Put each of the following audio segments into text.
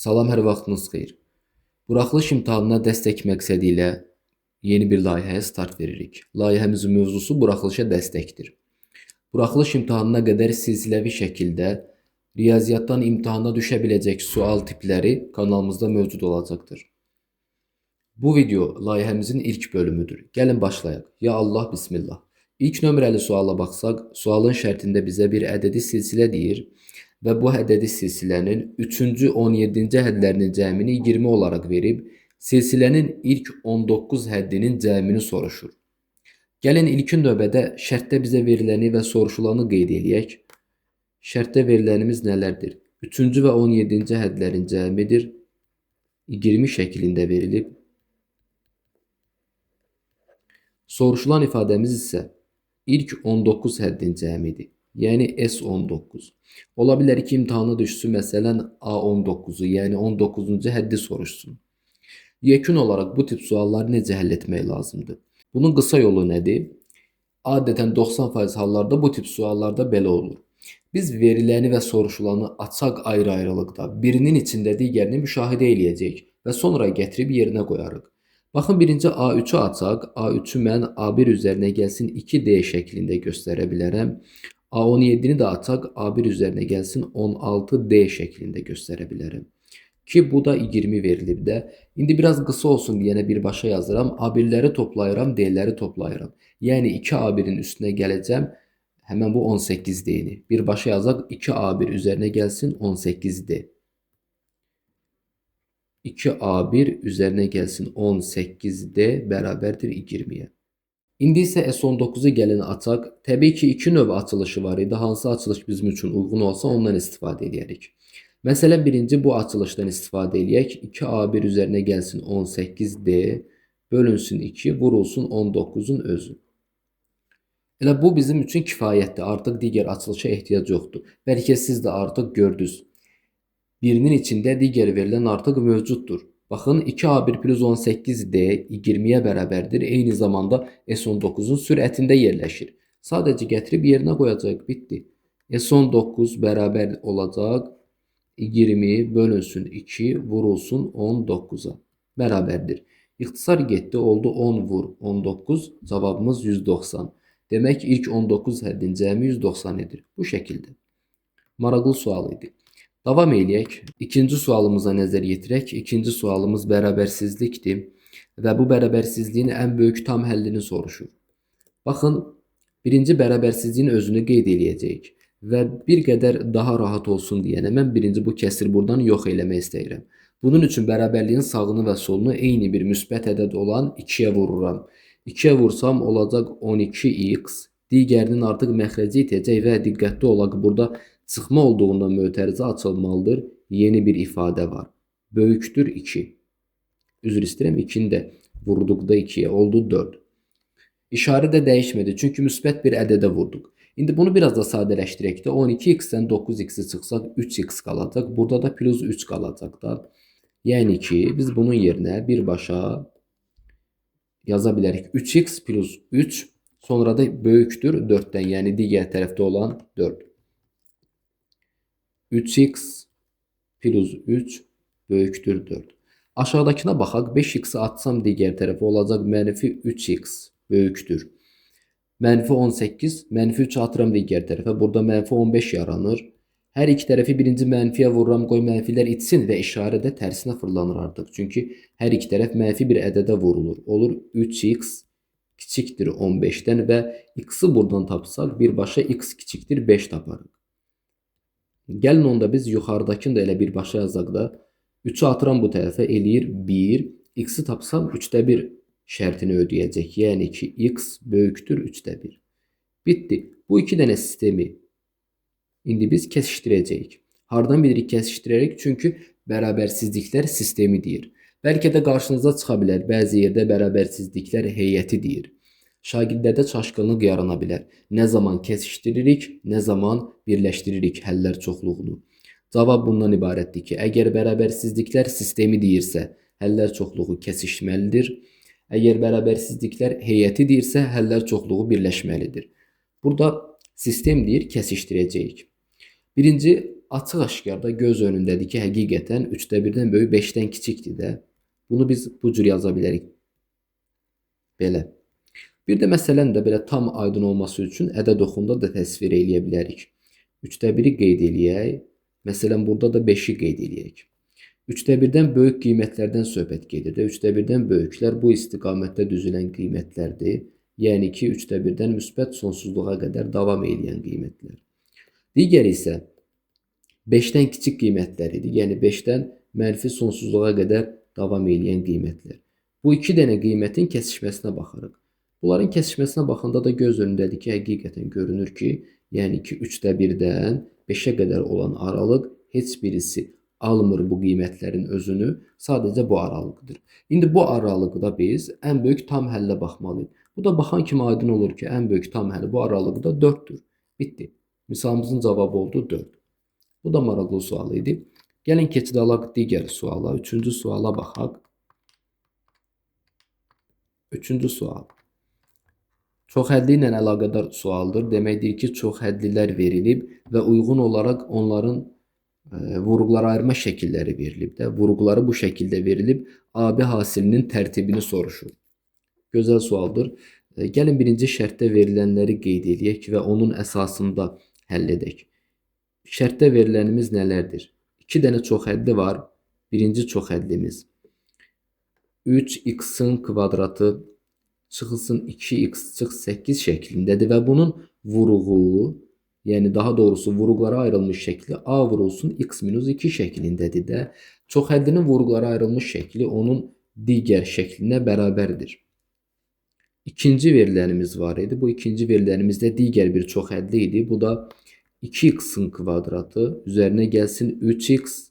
Salam, hər vaxtınız xeyir. Buraxılış imtahanına dəstək məqsədi ilə yeni bir layihəyə start veririk. Layihəmizin mövzusu buraxılışa dəstəkdir. Buraxılış imtahanına qədər silsiləvi şəkildə riyaziyyatdan imtahana düşə biləcək sual tipləri kanalımızda mövcud olacaqdır. Bu video layihəmizin ilk bölümüdür. Gəlin başlayaq. Ya Allah, bismillah. İlk nömrəli suala baxsaq, sualın şərtində bizə bir ədədi silsilə deyir və bu ədədi silsilənin 3-cü 17-ci hədlərinin cəmini 20 olaraq verib, silsilənin ilk 19 həddinin cəmini soruşur. Gəlin ilkin növbədə şərtdə bizə veriləni və soruşulanı qeyd eləyək. Şərtdə verilənimiz nələrdir? 3-cü və 17-ci hədlərin cəmidir. 20 şəklində verilib. Soruşulan ifadəmiz isə ilk 19 həddin cəmidir. Yəni S19. Ola bilər ki, imtahana düşsün, məsələn, A19-u, yəni 19-cu həddi soruşsun. Yekun olaraq bu tip sualları necə həll etmək lazımdır? Bunun qısa yolu nədir? Adətən 90% hallarda bu tip suallarda belə olur. Biz veriləni və soruşulanı açaq ayrı-ayrılıqda, birinin içində digərini müşahidə eləyəcəyik və sonra gətirib yerinə qoyarıq. Baxın, birinci A3-ü açaq. A3-ü mən A1 üzərinə gəlsin 2D şəklində göstərə bilərəm. A17-ni də açaq, A1 üzərinə gəlsin 16D şəklində göstərə bilərəm. Ki, bu da 20 verilib də. İndi biraz qısa olsun deyənə birbaşa yazıram. A1-ləri toplayıram, D-ləri toplayıram. Yəni 2A1-in üstünə gələcəm. Həmən bu 18D-ni. Birbaşa yazaq, 2A1 üzərinə gəlsin 18D. 2A1 üzərinə gəlsin 18D bərabərdir 20-yə. İndi isə S19-u gəlin açaq. Təbii ki, iki növ açılışı var idi. Hansı açılış bizim üçün uyğun olsa ondan istifadə edərik. Məsələn, birinci bu açılışdan istifadə eləyək. 2A1 üzərinə gəlsin 18D, bölünsün 2, vurulsun 19-un özü. Elə bu bizim üçün kifayətdir. Artıq digər açılışa ehtiyac yoxdur. Bəlkə siz də artıq gördünüz. Birinin içində digər verilən artıq mövcuddur. Baxın, 2A1 plus 18D 20-yə bərabərdir. Eyni zamanda S19-un sürətində yerləşir. Sadəcə gətirib yerinə qoyacaq. Bitdi. S19 bərabər olacaq 20 bölünsün 2 vurulsun 19-a bərabərdir. İxtisar getdi, oldu 10 vur 19, cavabımız 190. Demək, ilk 19 həddin cəmi 190 edir. Bu şəkildə. Maraqlı sual idi. Davam eləyək. İkinci sualımıza nəzər yetirək. İkinci sualımız bərabərsizlikdir və bu bərabərsizliyin ən böyük tam həllini soruşur. Baxın, birinci bərabərsizliyin özünü qeyd eləyəcəyik və bir qədər daha rahat olsun deyənə mən birinci bu kəsiri buradan yox eləmək istəyirəm. Bunun üçün bərabərliyin sağını və solunu eyni bir müsbət ədəd olan 2-yə vururam. 2-yə vursam olacaq 12x, digərinin artıq məxrəci itəcək və diqqətli olaq, burada çıxma olduğundan mötərizə açılmalıdır. Yeni bir ifadə var. Böyükdür 2. Üzr istəyirəm, 2-ni də vurduqda 2-yə oldu 4. İşarə də dəyişmədi, çünki müsbət bir ədədə vurduq. İndi bunu biraz da sadələşdirək də 12x-dən 9x-i çıxsaq 3x qalacaq. Burada da plus 3 qalacaq da. Yəni ki, biz bunun yerinə birbaşa yaza bilərik. 3x plus 3 sonra da böyükdür 4-dən, yəni digər tərəfdə olan 4. 3x plus 3 böyükdür 4. Aşağıdakına baxaq. 5x-i atsam digər tərəfə olacaq mənfi 3x böyükdür. Mənfi 18, mənfi 3 atıram digər tərəfə. Burada mənfi 15 yaranır. Hər iki tərəfi birinci mənfiyə vururam, qoy mənfilər itsin və işarə də tərsinə fırlanır artıq. Çünki hər iki tərəf mənfi bir ədədə vurulur. Olur 3x kiçikdir 15-dən və x-i buradan tapsaq birbaşa x kiçikdir 5 taparıq. Gəlin onda biz yuxarıdakını da elə birbaşa yazaq da. 3-ü atıram bu tərəfə eləyir 1. X-i tapsam 3-də 1 şərtini ödəyəcək. Yəni ki, x böyükdür 3-də 1. Bitdi. Bu iki dənə sistemi indi biz kəsişdirəcəyik. Hardan bilirik kəsişdirərək? Çünki bərabərsizliklər sistemi deyir. Bəlkə də qarşınıza çıxa bilər. Bəzi yerdə bərabərsizliklər heyəti deyir. Şagirdlərdə çaşqınlıq yarana bilər. Nə zaman kəsişdiririk, nə zaman birləşdiririk həllər çoxluğunu. Cavab bundan ibarətdir ki, əgər bərabərsizliklər sistemi deyirsə, həllər çoxluğu kəsişməlidir. Əgər bərabərsizliklər heyəti deyirsə, həllər çoxluğu birləşməlidir. Burada sistem deyir, kəsişdirəcəyik. Birinci açıq-aşkarda göz önündədir ki, həqiqətən 3-də 1-dən böyük 5-dən kiçikdir də. Bunu biz bu cür yaza bilərik. Belə. Bir də məsələn də belə tam aydın olması üçün ədəd oxunda da təsvir eləyə bilərik. 3-də 1-i qeyd eləyək. Məsələn, burada da 5-i qeyd eləyək. 3-də 1-dən böyük qiymətlərdən söhbət gedir də. 3-də 1-dən böyüklər bu istiqamətdə düzülən qiymətlərdir. Yəni ki, 3-də 1-dən müsbət sonsuzluğa qədər davam eləyən qiymətlər. Digəri isə 5-dən kiçik qiymətlər idi. Yəni 5-dən mənfi sonsuzluğa qədər davam eləyən qiymətlər. Bu iki dənə qiymətin kəsişməsinə baxarıq. Bunların kəsişməsinə baxanda da göz önündədir ki, həqiqətən görünür ki, yəni ki, 3-də 1-dən 5-ə qədər olan aralıq heç birisi almır bu qiymətlərin özünü, sadəcə bu aralıqdır. İndi bu aralıqda biz ən böyük tam həllə baxmalıyıq. Bu da baxan kimi aydın olur ki, ən böyük tam həll bu aralıqda 4-dür. Bitdi. Misalımızın cavabı oldu 4. Bu da maraqlı sual idi. Gəlin keçid alaq digər suala. Üçüncü suala baxaq. Üçüncü sual. Çox hədli ilə əlaqədar sualdır. Deməkdir ki, çox hədlilər verilib və uyğun olaraq onların vuruqlara ayırma şəkilləri verilib də. Vuruqları bu şəkildə verilib, AB hasilinin tərtibini soruşur. Gözəl sualdır. Gəlin birinci şərtdə verilənləri qeyd eləyək və onun əsasında həll edək. Şərtdə verilənimiz nələrdir? 2 dənə çox hədli var. Birinci çox hədlimiz 3x-in kvadratı çıxılsın 2x çıx 8 şəklindədir və bunun vuruğu, yəni daha doğrusu vuruqlara ayrılmış şəkli A vurulsun x minus 2 şəklindədir də. Çox həddinin vuruqlara ayrılmış şəkli onun digər şəklinə bərabərdir. İkinci verilənimiz var idi. Bu ikinci verilənimiz də digər bir çox hədli idi. Bu da 2x-in kvadratı üzərinə gəlsin 3x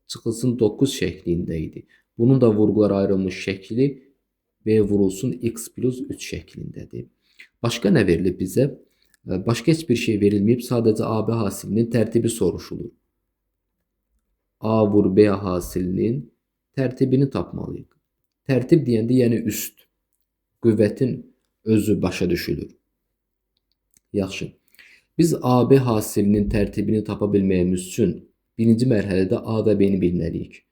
çıxılsın 9 şəklində idi. Bunun da vuruqlara ayrılmış şəkli B vurulsun x plus 3 şəklindədir. Başqa nə verilib bizə? Başqa heç bir şey verilməyib. Sadəcə AB hasilinin tərtibi soruşulur. A vur B hasilinin tərtibini tapmalıyıq. Tərtib deyəndə, yəni üst, qüvvətin özü başa düşülür. Yaxşı. Biz AB hasilinin tərtibini tapa bilməyimiz üçün birinci mərhələdə A və B-ni bilməliyik.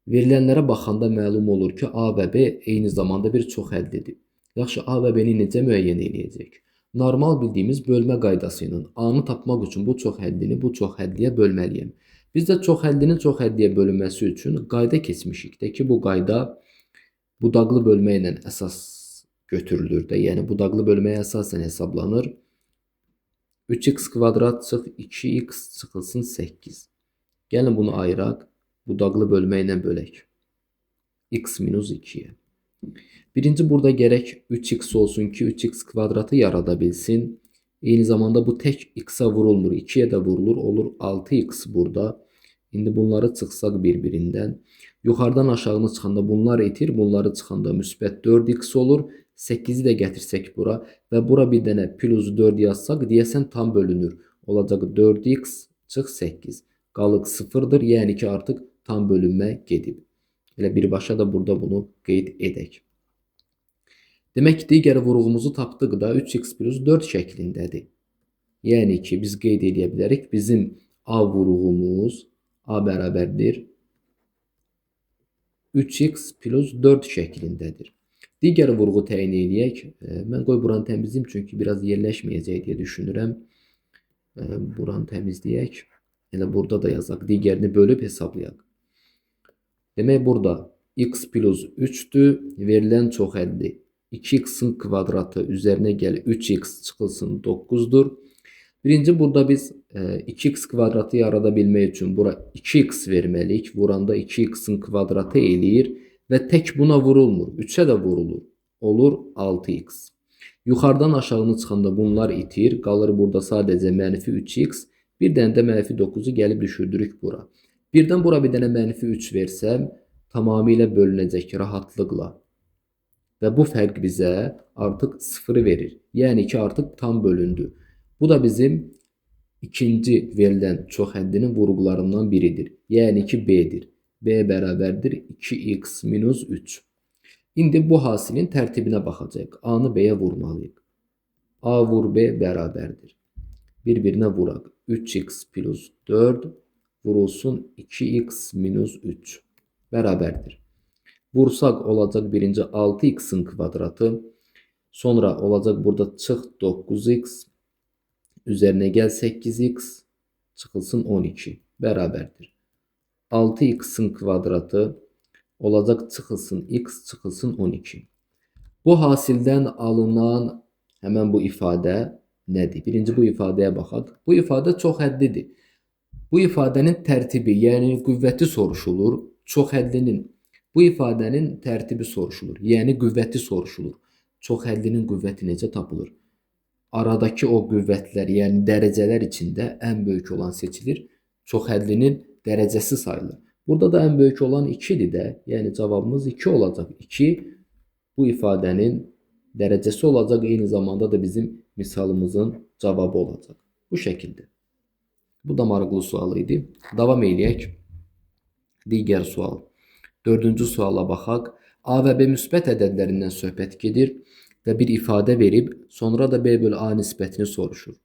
Verilənlərə baxanda məlum olur ki, A və B eyni zamanda bir çox hədlidir. Yaxşı, A və B-ni necə müəyyən eləyəcək? Normal bildiyimiz bölmə qaydası ilə A-nı tapmaq üçün bu çox həddini bu çox hədliyə bölməliyəm. Biz də çox həddinin çox hədliyə bölünməsi üçün qayda keçmişik də ki, bu qayda budaqlı bölmə ilə əsas götürülür də. Yəni budaqlı bölməyə əsasən hesablanır. 3x kvadrat çıx 2x çıxılsın 8. Gəlin bunu ayıraq. Budaqlı bölmə ilə bölək. X minus 2-yə. Birinci burada gərək 3x olsun ki, 3x kvadratı yarada bilsin. Eyni zamanda bu tək x-a vurulmur. 2-yə də vurulur. Olur 6x burada. İndi bunları çıxsaq bir-birindən. Yuxarıdan aşağını çıxanda bunlar itir. Bunları çıxanda müsbət 4x olur. 8-i də gətirsək bura və bura bir dənə plus 4 yazsaq, deyəsən tam bölünür. Olacaq 4x çıx 8. Qalıq 0-dır. Yəni ki, artıq tam bölünmə gedib. Elə birbaşa da burada bunu qeyd edək. Demək ki, digər vuruğumuzu tapdıq da 3x plus 4 şəklindədir. Yəni ki, biz qeyd edə bilərik. Bizim A vuruğumuz A bərabərdir 3x plus 4 şəklindədir. Digər vurğu təyin eləyək. Mən qoy buranı təmizləyim, çünki biraz yerləşməyəcək deyə düşünürəm. Buranı təmizləyək. Elə burada da yazaq. Digərini bölüb hesablayaq. Demək, burada x plus 3-dür. Verilən çox hədli. 2x-in kvadratı üzərinə gəl 3x çıxılsın 9-dur. Birinci burada biz 2x kvadratı yarada bilmək üçün bura 2x verməliyik. Vuranda 2x-in kvadratı eləyir və tək buna vurulmur. 3-ə də vurulur. Olur 6x. Yuxarıdan aşağını çıxanda bunlar itir. Qalır burada sadəcə mənfi 3x. Bir dənə də mənfi 9-u gəlib düşürdürük bura. Birdən bura bir dənə mənfi 3 versəm, tamamilə bölünəcək rahatlıqla. Və bu fərq bizə artıq 0-ı verir. Yəni ki, artıq tam bölündü. Bu da bizim ikinci verilən çox həddinin vuruqlarından biridir. Yəni ki, B-dir. B bərabərdir 2x minus 3. İndi bu hasilin tərtibinə baxacağıq. A-nı B-yə vurmalıyıq. A vur B bərabərdir. Bir-birinə vuraq. 3x plus 4 vurulsun 2x minus 3 bərabərdir. Vursaq olacaq birinci 6x-in kvadratı. Sonra olacaq burada çıx 9x, üzərinə gəl 8x, çıxılsın 12 bərabərdir. 6x-in kvadratı olacaq çıxılsın x, çıxılsın 12. Bu hasildən alınan həmən bu ifadə nədir? Birinci bu ifadəyə baxaq. Bu ifadə çox hədlidir. Bu ifadənin tərtibi, yəni qüvvəti soruşulur. Çox həddlinin bu ifadənin tərtibi soruşulur. Yəni qüvvəti soruşulur. Çox həddlinin qüvvəti necə tapılır? Aradakı o qüvvətlər, yəni dərəcələr içində ən böyük olan seçilir. Çox həddlinin dərəcəsi sayılır. Burada da ən böyük olan 2-dir də. Yəni cavabımız 2 olacaq. 2 bu ifadənin dərəcəsi olacaq. Eyni zamanda da bizim misalımızın cavabı olacaq. Bu şəkildə. Bu da maraqlı sual idi. Davam eləyək. Digər sual. Dördüncü suala baxaq. A və B müsbət ədədlərindən söhbət gedir və bir ifadə verib, sonra da B bölü A nisbətini soruşur.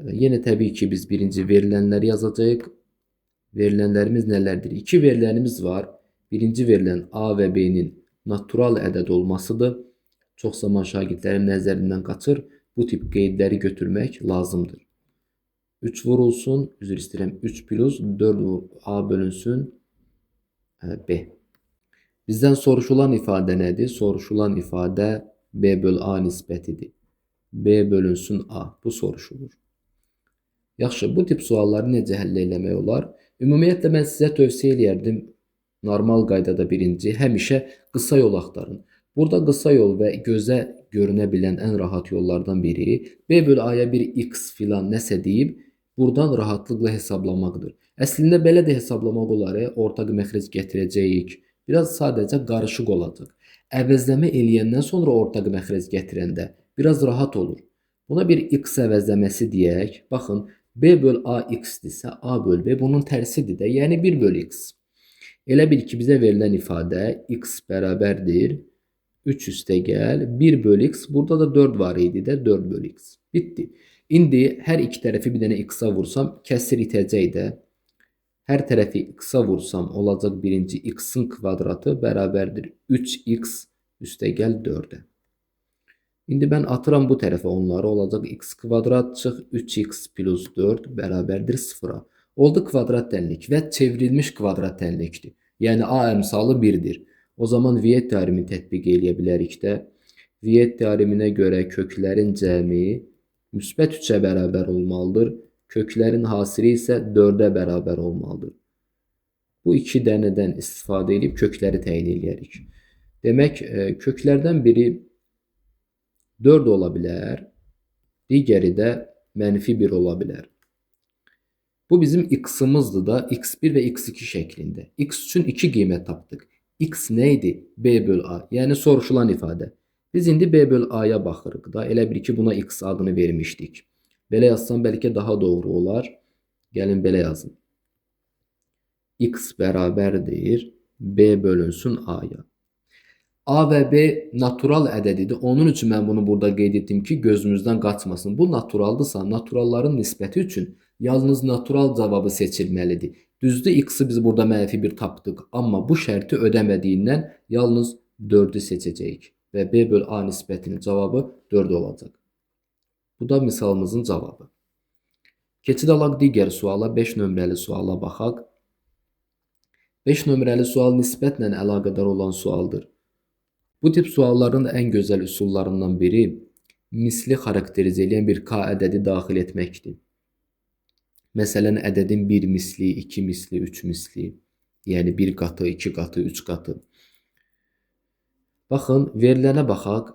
Yenə təbii ki, biz birinci verilənləri yazacağıq. Verilənlərimiz nələrdir? 2 verilənimiz var. Birinci verilən A və B-nin natural ədəd olmasıdır. Çox zaman şagirdlərin nəzərindən qaçır. Bu tip qeydləri götürmək lazımdır. 3 vurulsun, üzr istəyirəm, 3 plus 4 A bölünsün B. Bizdən soruşulan ifadə nədir? Soruşulan ifadə B bölü A nisbətidir. B bölünsün A. Bu soruşulur. Yaxşı, bu tip sualları necə həll eləmək olar? Ümumiyyətlə, mən sizə tövsiyə eləyərdim. Normal qaydada birinci, həmişə qısa yol axtarın. Burada qısa yol və gözə görünə bilən ən rahat yollardan biri B bölü A-ya bir x filan nəsə deyib, buradan rahatlıqla hesablamaqdır. Əslində, belə də hesablamaq olar, ortaq məxrec gətirəcəyik. Biraz sadəcə qarışıq olacaq. Əvəzləmə eləyəndən sonra ortaq məxrec gətirəndə biraz rahat olur. Buna bir x əvəzləməsi deyək. Baxın, B böl A x-dirsə, A böl B bunun tərsidir də, yəni 1 bölü x. Elə bil ki, bizə verilən ifadə x bərabərdir. 3 üstə gəl, 1 bölü x, burada da 4 var idi də, 4 bölü x. Bitdi. İndi hər iki tərəfi bir dənə x-a vursam, kəsir itəcək də. Hər tərəfi x-a vursam, olacaq birinci x-in kvadratı bərabərdir 3x üstə gəl 4-ə. İndi mən atıram bu tərəfə onları, olacaq x kvadrat çıx 3x plus 4 bərabərdir 0-a. Oldu kvadrat tənlik və çevrilmiş kvadrat tənlikdir. Yəni A əmsalı 1-dir. O zaman Viet teoremi tətbiq eləyə bilərik də. Viet teoreminə görə köklərin cəmi müsbət 3-ə bərabər olmalıdır. Köklərin hasili isə 4-ə bərabər olmalıdır. Bu iki dənədən istifadə edib kökləri təyin eləyərik. Demək, köklərdən biri 4 ola bilər, digəri də mənfi 1 ola bilər. Bu bizim x-ımızdır da, x1 və x2 şəklində. X üçün 2 qiymət tapdıq. X nə idi? B böl A, yəni soruşulan ifadə. Biz indi B böl A-ya baxırıq da, elə bil ki, buna x adını vermişdik. Belə yazsam bəlkə daha doğru olar. Gəlin belə yazın. X bərabərdir B bölünsün A-ya. A və B natural ədədidir. Onun üçün mən bunu burada qeyd etdim ki, gözümüzdən qaçmasın. Bu naturaldısa, naturalların nisbəti üçün yalnız natural cavabı seçilməlidir. Düzdür, x-i biz burada mənfi 1 tapdıq. Amma bu şərti ödəmədiyindən yalnız 4-ü seçəcəyik. Və B böl A nisbətinin cavabı 4 olacaq. Bu da misalımızın cavabı. Keçid alaq digər suala, 5 nömrəli suala baxaq. 5 nömrəli sual nisbətlə əlaqədar olan sualdır. Bu tip sualların ən gözəl üsullarından biri misli xarakterizə eləyən bir K ədədi daxil etməkdir. Məsələn, ədədin 1 misli, 2 misli, 3 misli, yəni 1 qatı, 2 qatı, 3 qatı. Baxın, verilənə baxaq.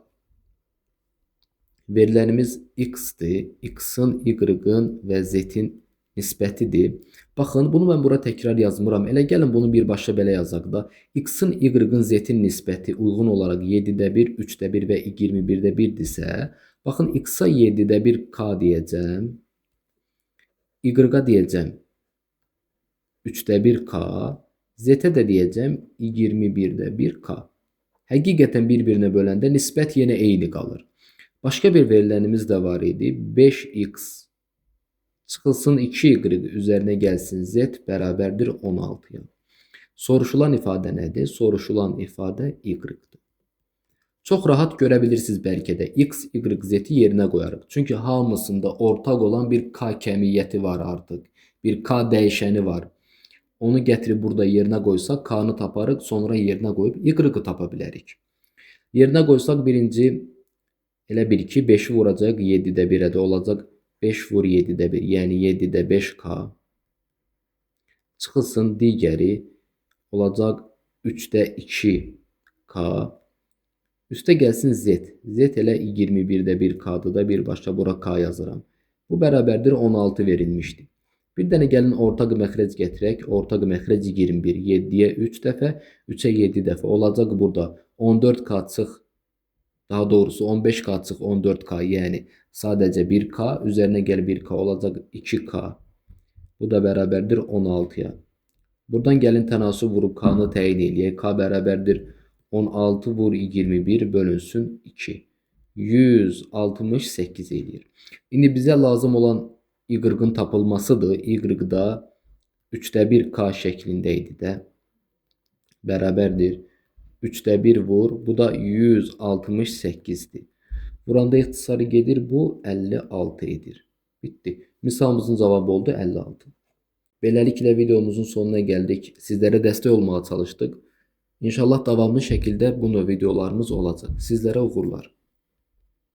Verilənimiz x-dir. X-in, y-ın və z-in nisbətidir. Baxın, bunu mən bura təkrar yazmıram. Elə gəlin bunu birbaşa belə yazaq da. X-in, y-ın, z-in nisbəti uyğun olaraq 7-də 1, 3-də 1 və 21-də 1-dirsə, baxın, x-a 7-də 1 k deyəcəm. Y-a deyəcəm 3-də 1 k, z-ə də deyəcəm 21-də 1 k. Həqiqətən bir-birinə böləndə nisbət yenə eyni qalır. Başqa bir verilənimiz də var idi. 5x Çıxılsın 2y üzərinə gəlsin z bərabərdir 16-ya. Soruşulan ifadə nədir? Soruşulan ifadə y-dir. Çox rahat görə bilirsiniz bəlkə də x, y, z-i yerinə qoyarıq. Çünki hamısında ortaq olan bir k kəmiyyəti var artıq. Bir k dəyişəni var. Onu gətirib burada yerinə qoysaq k-nı taparıq, sonra yerinə qoyub y-ı tapa bilərik. Yerinə qoysaq birinci elə bil ki 5-i vuracaq 7-də 1-ə də olacaq 5 vur 7-də 1, yəni 7-də 5k. Çıxılsın digəri olacaq 3-də 2k. Üstə gəlsin z. Z elə 21-də 1k-dır da birbaşa bura k yazıram. Bu bərabərdir 16 verilmişdi. Bir dənə gəlin ortaq məxrəc gətirək. Ortaq məxrəc 21. 7-yə 3 dəfə, 3-ə 7 dəfə. Olacaq burada 14k çıx, daha doğrusu 15k çıx 14k, yəni sadəcə 1k, üzərinə gəl 1k olacaq 2k. Bu da bərabərdir 16-ya. Buradan gəlin tənasüb vurub k-nı təyin eləyək. K bərabərdir 16 vur 21 bölünsün 2. 168 eləyir. İndi bizə lazım olan y-ın tapılmasıdır. Y da 3-də 1k şəklində idi də. Bərabərdir. 3-də 1 vur. Bu da 168-dir. Vuranda ixtisarı gedir. Bu 56 edir. Bitdi. Misalımızın cavabı oldu 56. Beləliklə videomuzun sonuna gəldik. Sizlərə dəstək olmağa çalışdıq. İnşallah davamlı şəkildə bu növ videolarımız olacaq. Sizlərə uğurlar.